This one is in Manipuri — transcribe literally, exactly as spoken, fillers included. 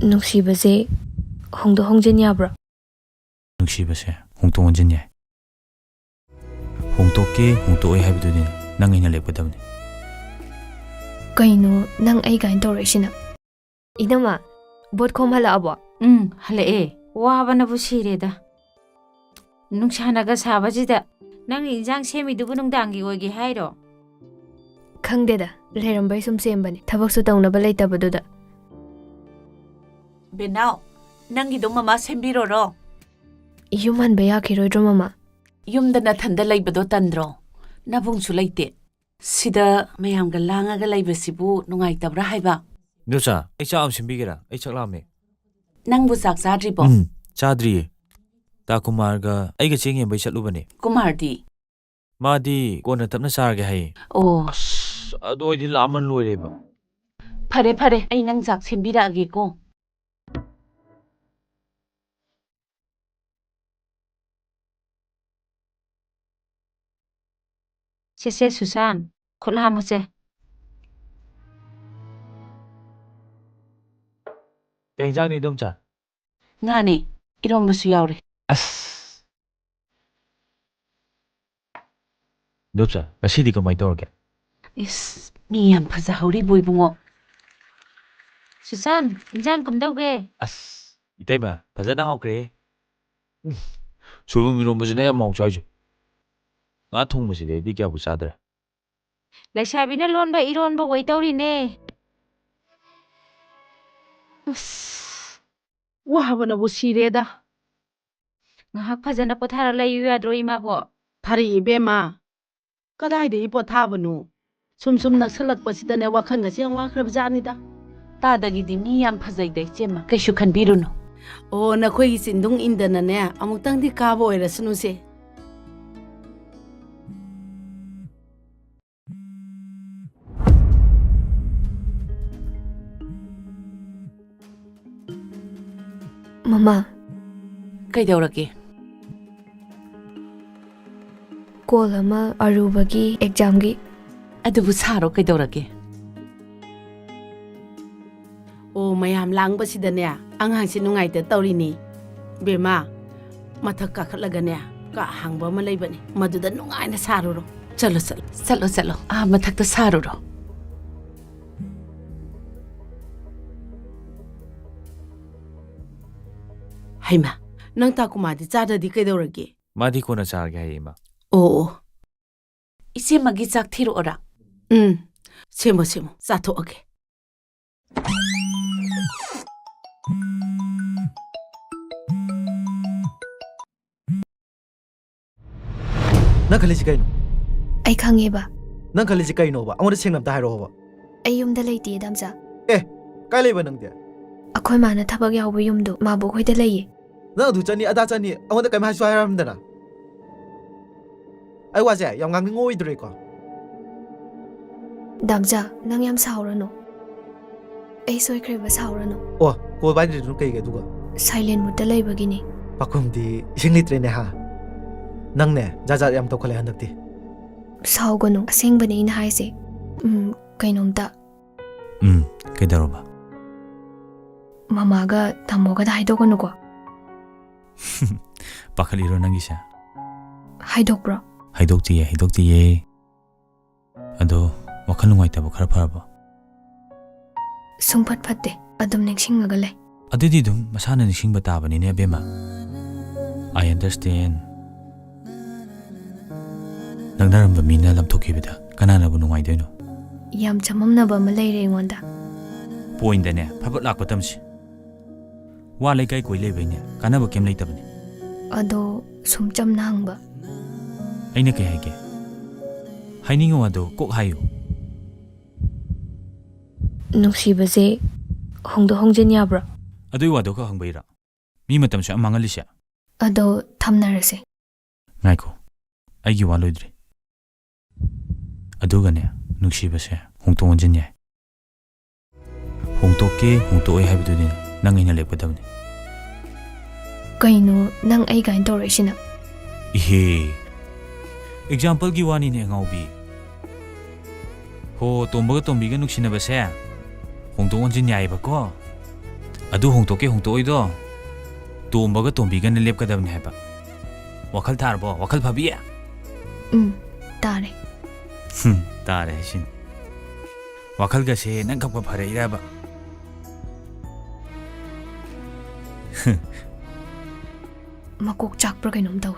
ꯅꯨꯡꯁꯤꯕꯁꯦ ꯍꯣꯡꯗꯣꯛ ꯍꯣꯡꯖꯤꯟ ꯌꯥꯕ꯭ꯔꯣ? ꯅꯨꯡꯁꯤꯕꯁꯦ ꯍꯣꯡꯗꯣꯛ ꯍꯣꯡꯖꯤꯟ ꯌꯥꯏ꯫ ꯍꯣꯡꯗꯣꯛꯀꯦ, ꯍꯣꯡꯗꯣꯛꯑꯣꯏ ꯍꯥꯏꯕꯗꯨꯗꯤ ꯅꯪ ꯑꯩꯅ ꯂꯦꯞꯀꯗꯕꯅꯤ꯫ ꯀꯩꯅꯣ ꯅꯪ ꯑꯩ ꯀꯥꯏꯅ ꯇꯧꯔꯛꯏꯁꯤꯅ? ꯏꯅꯝꯃ, ꯕꯣꯠ ꯈꯣꯝ ꯍꯜꯂꯛꯑꯕꯣ? ꯎꯝ, ꯍꯜꯂꯛꯑꯦ꯫ ꯋꯥꯕꯅꯕꯨ ꯁꯤꯔꯦꯗ꯫ ꯅꯨꯡꯁꯥꯅꯒ ꯁꯥꯕꯁꯤꯗ ꯅꯪꯅ ꯏꯟꯖꯥꯡ ꯁꯦꯝꯃꯤꯗꯨꯕꯨ ꯅꯨꯡꯗꯥꯡꯒꯤ ꯑꯣꯏꯒꯦ ꯍꯥꯏꯔꯣ? ꯈꯪꯗꯦꯗ, ꯂꯩꯔꯝꯕꯩ ꯁꯨꯝ ꯁꯦꯝꯕꯅꯤ, ꯊꯕꯛꯁꯨ ꯇꯧꯅꯕ ꯂꯩꯇꯕꯗꯨꯗ꯫ ꯕꯦꯅꯥꯎ, ꯅꯪꯒꯤꯗꯣ ꯃꯃꯥ ꯁꯦꯝꯕꯤꯔꯣꯔꯣ? ꯌꯨꯝ ꯍꯟꯕ ꯌꯥꯈꯤꯔꯣꯏꯗ꯭ꯔꯣ, ꯃꯃꯥ? ꯌꯨꯝꯗ ꯅꯊꯟꯗ ꯂꯩꯕꯗꯣ ꯇꯟꯗ꯭ꯔꯣ? ꯅꯕꯨꯡꯁꯨ ꯂꯩꯇꯦ꯫ ꯁꯤꯗ ꯃꯌꯥꯝꯒ ꯂꯥꯡꯉꯒ ꯂꯩꯕꯁꯤꯕꯨ ꯅꯨꯡꯉꯥꯏꯇꯕ꯭ꯔꯥ ꯍꯥꯏꯕ? ꯏꯗꯣꯝꯆꯥ, ꯑꯩ ꯆꯥꯛ ꯑꯃ ꯁꯤꯟꯕꯤꯒꯦꯔꯥ? ꯑꯩ ꯆꯥꯛ ꯂꯥꯝꯃꯦ꯫ ꯅꯪꯕꯨ ꯆꯥꯛ ꯆꯥꯗ꯭ꯔꯤꯕꯣ? ꯎꯝ, ꯆꯥꯗ꯭ꯔꯤꯌꯦ꯫ ꯇꯥ ꯀꯨꯃꯥꯔꯒ ꯑꯩꯒ ꯆꯦꯡ ꯌꯦꯟꯕꯩ ꯆꯠꯂꯨꯕꯅꯦ꯫ ꯀꯨꯃꯥꯔꯗꯤ? ꯃꯥꯗꯤ ꯀꯣꯟꯅ ꯇꯞꯅ ꯆꯥꯔꯒꯦ ꯍꯥꯏꯌꯦ꯫ ꯑꯣ꯫ ꯑꯁ, ꯑꯗꯨ ꯑꯣꯏꯗꯤ ꯂꯥꯝꯃꯟ ꯂꯣꯏꯔꯦꯕ꯫ ꯐꯔꯦ, ꯐꯔꯦ, ꯑꯩ ꯅꯪ ꯆꯥꯛ ꯁꯤꯟꯕꯤꯔꯛꯑꯒꯦꯀꯣ꯫ ꯁꯦ, ꯁꯦ, ꯁꯨꯁꯥꯟ, ꯈꯨꯠ ꯍꯥꯝꯃꯨꯁꯦ꯫ ꯀꯩ ꯏꯟꯖꯥꯡꯅꯣ, ꯏꯗꯣꯝꯆꯥ? ꯉꯥꯅꯦ, ꯏꯔꯣꯝꯕꯁꯨ ꯌꯥꯎꯔꯦ꯫ ꯑꯁ! ꯏꯗꯣꯝꯆꯥ, ꯉꯁꯤꯗꯤ ꯀꯃꯥꯏ ꯇꯧꯔꯒꯦ? ꯏꯁ, ꯃꯤ ꯌꯥꯝ ꯐꯖꯍꯧꯔꯤꯕꯣ, ꯏꯕꯨꯡꯉꯣ꯫ ꯁꯨꯁꯥꯟ, ꯏꯟꯖꯥꯡ ꯀꯝꯗꯧꯒꯦ? ꯑꯁ, ꯏꯇꯩꯃ, ꯐꯖꯅ ꯍꯥꯎꯈ꯭ꯔꯦꯍꯦ꯫ ꯎꯝ, ꯁꯣꯏꯕꯨꯝ ꯏꯔꯣꯝꯕꯁꯤꯅ ꯌꯥꯝ ꯍꯥꯎ ꯆꯥꯏꯁꯦ꯫ ꯉꯥ ꯊꯣꯡꯕꯁꯤꯗꯤ ꯑꯩꯗꯤ ꯀꯌꯥꯕꯨ ꯆꯥꯗ꯭ꯔꯦ꯫ ꯂꯩꯁꯥꯕꯤꯅ ꯂꯣꯟꯕ ꯏꯔꯣꯟꯕ ꯑꯣꯏ ꯇꯧꯔꯤꯅꯦ꯫ ꯑꯁ, ꯋꯥꯕꯅꯕꯨ ꯁꯤꯔꯦꯗ꯫ ꯉꯥꯏꯍꯥꯛ ꯐꯖꯅ ꯄꯣꯊꯥꯔ ꯂꯩꯌꯨ ꯌꯥꯗ꯭ꯔꯣ, ꯏꯃꯥꯕꯣ? ꯐꯔꯦ, ꯏꯕꯦꯝꯃ꯫ ꯀꯗꯥꯏꯗꯒꯤ ꯄꯣꯊꯥꯕꯅꯣ? ꯁꯨꯝ ꯁꯨꯝ ꯅꯛꯁꯜꯂꯛꯄꯁꯤꯗꯅꯦ, ꯋꯥꯈꯜꯒꯁꯦ ꯌꯥꯝ ꯋꯥꯈ꯭ꯔꯕ ꯖꯥꯠꯅꯤꯗ꯫ ꯇꯥꯗꯒꯤꯗꯤ ꯃꯤ ꯌꯥꯝ ꯐꯖꯩꯗ, ꯏꯆꯦꯝꯃ꯫ ꯀꯩꯁꯨ ꯈꯟꯕꯤꯔꯨꯅꯨ꯫ ꯑꯣ, ꯅꯈꯣꯏꯒꯤ ꯆꯤꯟꯗꯨꯡ ꯏꯟꯗꯅꯅꯦ, ꯑꯃꯨꯛꯇꯪꯗꯤ ꯀꯥꯕ ꯑꯣꯏꯔꯁꯅꯨꯁꯦ꯫ ꯃꯃꯥ꯫ ꯀꯩꯗꯧꯔꯒꯦ? ꯀꯣꯜ ꯑꯃ ꯑꯔꯨꯕꯒꯤ ꯑꯦꯛꯖꯥꯝꯒꯤ꯫ ꯑꯗꯨꯕꯨ ꯁꯥꯔꯣ, ꯀꯩꯗꯧꯔꯒꯦ? ꯑꯣ, ꯃꯌꯥꯝ ꯌꯥꯝ ꯂꯥꯡꯕꯁꯤꯗꯅꯦ, ꯑꯉꯥꯡꯁꯤ ꯅꯨꯡꯉꯥꯏꯇ ꯇꯧꯔꯤꯅꯤ꯫ ꯕꯦꯝꯃ, ꯃꯊꯛ ꯀꯥꯈꯠꯂꯒꯅꯦ, ꯀꯥ ꯑꯍꯥꯡꯕ ꯑꯃ ꯂꯩꯕꯅꯤ, ꯃꯗꯨꯗ ꯅꯨꯡꯉꯥꯏꯅ ꯁꯥꯔꯨꯔꯣ꯫ ꯆꯠꯂꯣ, ꯆꯠꯂꯣ꯫ ꯆꯠꯂꯣ, ꯆꯠꯂꯣ꯫ ꯑꯥ, ꯃꯊꯛꯇ ꯁꯥꯔꯨꯔꯣ꯫ ꯍꯩꯃꯥ, ꯅꯪ ꯇꯥꯀꯨꯃꯥꯗꯤ ꯆꯥꯗ꯭ꯔꯗꯤ ꯀꯩꯗꯧꯔꯒꯦ? ꯃꯥꯗꯤ ꯀꯣꯟꯅ ꯆꯥꯔꯒꯦ ꯍꯥꯏꯌꯦ, ꯏꯃꯥ꯫ ꯑꯣ, ꯑꯣ꯫ ꯏꯆꯦꯃꯒꯤ ꯆꯥꯛ ꯊꯤꯔꯛꯑꯣꯔꯥ? ꯎꯝ, ꯁꯦꯝꯃꯣ, ꯁꯦꯝꯃꯣ, ꯆꯥꯊꯣꯛꯑꯒꯦ꯫ ꯅꯪ ꯈꯜꯂꯤꯁꯤ ꯀꯩꯅꯣ? ꯑꯩ ꯈꯪꯉꯦꯕ꯫ ꯅꯪ ꯈꯜꯂꯤꯁꯤ ꯀꯩꯅꯣꯕ? ꯑꯩꯉꯣꯟꯗ ꯁꯦꯡꯅ ꯑꯝꯇ ꯍꯥꯏꯔꯛꯑꯣꯕ꯫ ꯑꯩ ꯌꯨꯝꯗ ꯂꯩꯇꯦ, ꯗꯥꯝꯆꯥ꯫ ꯑꯦ, ꯀꯥꯏ ꯂꯩꯕ ꯅꯪꯗꯤ? ꯑꯩꯈꯣꯏ ꯃꯥꯅ ꯊꯕꯛ ꯌꯥꯎꯕ ꯌꯨꯝꯗꯣ ꯃꯥꯕꯣꯛ ꯍꯣꯏꯗ ꯂꯩꯌꯦ꯫ ꯅꯪ ꯑꯗꯨ ꯆꯠꯅꯤ, ꯑꯗꯥ ꯆꯠꯅꯤ, ꯑꯩꯉꯣꯟꯗ ꯀꯔꯤꯝ ꯍꯥꯏꯁꯨ ꯍꯥꯏꯔꯝꯗꯅ꯫ ꯑꯩ ꯋꯥꯁꯦ ꯌꯥꯝ ꯉꯥꯡꯅꯤꯡꯉꯛꯑꯣꯏꯗ꯭ꯔꯦꯀꯣ? ꯗꯥꯝꯆꯥ, ꯅꯪ ꯌꯥꯝ ꯁꯥꯎꯔꯅꯨ꯫ ꯑꯩ ꯁꯣꯏꯈ꯭ꯔꯦꯕ, ꯁꯥꯎꯔꯅꯨ꯫ ꯑꯣ, call ꯄꯥꯏꯗ꯭ꯔꯤꯗꯨꯅ ꯀꯩꯒꯤ ꯑꯗꯨꯒ? Silent moodꯇ ꯂꯩꯕꯒꯤꯅꯤ꯫ ꯄꯥꯈꯨꯝꯗꯤ ꯏꯁꯤꯡ ꯂꯩꯇ꯭ꯔꯦꯅꯦ ꯍꯥ? ꯅꯪꯅꯦ ꯖꯥꯠ ꯖꯥꯠ ꯌꯥꯝ ꯇꯧꯈꯠꯂꯦ ꯍꯟꯗꯛꯇꯤ꯫ ꯁꯥꯎꯒꯅꯨ, ꯑꯁꯦꯡꯕꯅꯦ ꯑꯩꯅ ꯍꯥꯏꯁꯦ꯫ ꯎꯝ, ꯀꯩꯅꯣꯝꯇ꯫ ꯎꯝ, ꯀꯩꯗꯧꯔꯕ? ꯃꯃꯥꯒ ꯇꯥꯃꯣꯒꯗ ꯍꯥꯏꯗꯣꯛꯀꯅꯨꯀꯣ꯫ ꯄꯥꯈꯠꯂꯤꯔꯣ ꯅꯪꯒꯤꯁꯦ? ꯍꯥꯏꯗꯣꯛꯄ꯭ꯔꯣ? ꯍꯥꯏꯗꯣꯛꯇꯤꯌꯦ, ꯍꯥꯏꯗꯣꯛꯇꯤꯌꯦ꯫ ꯑꯗꯣ ꯋꯥꯈꯜ ꯅꯨꯡꯉꯥꯏꯇꯕ ꯈꯔ ꯐꯔꯕꯣ? ꯁꯨꯡꯐꯠ ꯐꯠꯇꯦ, ꯑꯗꯨꯝ ꯅꯤꯡꯁꯤꯡꯉꯒ ꯂꯩ꯫ ꯑꯗꯨꯗꯤ ꯑꯗꯨꯝ ꯃꯁꯥꯅ ꯅꯤꯡꯁꯤꯡꯕ ꯇꯥꯕꯅꯤꯅꯦ ꯑꯕꯦꯝꯃ꯫ I understand꯫ ꯅꯛꯅꯔꯝꯕ ꯃꯤꯅ ꯂꯥꯞꯊꯣꯛꯈꯤꯕꯗ ꯀꯅꯥꯅꯕꯨ ꯅꯨꯡꯉꯥꯏꯗꯣꯏꯅꯣ? ꯌꯥꯝ ꯆꯃꯝꯅꯕ ꯑꯃ ꯂꯩꯔꯦ ꯑꯩꯉꯣꯟꯗ꯫ Pointꯇꯅꯦ ꯐꯠ ꯐꯠ ꯂꯥꯛꯄ ꯇꯝꯁꯤ꯫ ꯋꯥ ꯂꯩꯀꯥꯏ ꯀꯣꯏ ꯂꯩꯕꯩꯅꯦ ꯀꯥꯟꯅꯕ ꯀꯩꯝ ꯂꯩꯇꯕꯅꯤ꯫ ꯑꯗꯣ ꯁꯨꯝ ꯆꯝꯅ ꯍꯪꯕ꯫ ꯑꯩꯅ ꯀꯩ ꯍꯥꯏꯒꯦ? ꯍꯥꯏꯅꯤꯡꯉꯤ ꯋꯥꯗꯣ ꯀꯣꯛ ꯍꯥꯏꯌꯨ꯫ ꯅꯨꯡꯁꯤꯕꯁꯦ ꯍꯣꯡꯗꯣꯛ ꯍꯣꯡꯖꯤꯟ ꯌꯥꯕ꯭ꯔꯣ? ꯑꯗꯨꯏ ꯋꯥꯗꯣ ꯈꯛ ꯍꯪꯕꯩꯔꯥ ꯃꯤ ꯃꯇꯝꯁꯨ ꯌꯥꯝ ꯃꯥꯡꯍꯜꯂꯤꯁꯦ? ꯑꯗꯣ ꯊꯝꯅꯔꯁꯦ꯫ ꯉꯥꯏꯈꯣ, ꯑꯩꯒꯤ ꯋꯥ ꯂꯣꯏꯗ꯭ꯔꯤ꯫ ꯑꯗꯨꯒꯅꯦ, ꯅꯨꯡꯁꯤꯕꯁꯦ ꯍꯣꯡꯗꯣꯛ ꯍꯣꯡꯖꯤꯟ ꯌꯥꯏ꯫ ꯍꯣꯡꯗꯣꯛꯀꯦ, ꯍꯣꯡꯗꯣꯛꯑꯣꯏ ꯍꯥꯏꯕꯗꯨꯗꯤ ꯅꯪ ꯑꯩꯅ ꯂꯦꯞꯀꯗꯕꯅꯤ꯫ ꯀꯩꯅꯣ ꯅꯪ ꯑꯩ ꯀꯥꯏꯅ ꯇꯧꯔꯛꯏꯁꯤꯅ? ꯏꯍꯦ, exampleꯒꯤ ꯋꯥꯅꯤꯅꯦ ꯑꯉꯥꯎꯕꯤ꯫ ꯍꯣ, ꯇꯣꯝꯕꯒ ꯇꯣꯝꯕꯤꯒ ꯅꯨꯡꯁꯤꯅꯕꯁꯦ ꯍꯣꯡꯗꯣꯛ ꯍꯣꯡꯖꯤꯟ ꯌꯥꯏꯌꯦꯕꯀꯣ꯫ ꯑꯗꯨ ꯍꯣꯡꯇꯣꯛꯀꯦ ꯍꯣꯡꯇꯣꯛꯑꯣꯏꯗꯣ ꯇꯣꯝꯕꯒ ꯇꯣꯝꯕꯤꯒꯅ ꯂꯦꯞꯀꯗꯕꯅꯤ ꯍꯥꯏꯕ꯫ ꯋꯥꯈꯜ ꯇꯥꯔꯕꯣ? ꯋꯥꯈꯜ ꯐꯕꯤ? ꯎꯝ, ꯇꯥꯔꯦ꯫ ꯍꯨꯝ, ꯇꯥꯔꯦ ꯍꯥꯏꯁꯤꯅꯤ꯫ ꯋꯥꯈꯜꯒꯁꯦ ꯅꯪ ꯈꯛꯄ ꯐꯔꯛꯏꯔꯕ? ꯃꯀꯣꯛ ꯆꯥꯛꯄ꯭ꯔꯥ ꯀꯩꯅꯣꯝ ꯇꯧꯋꯦ꯫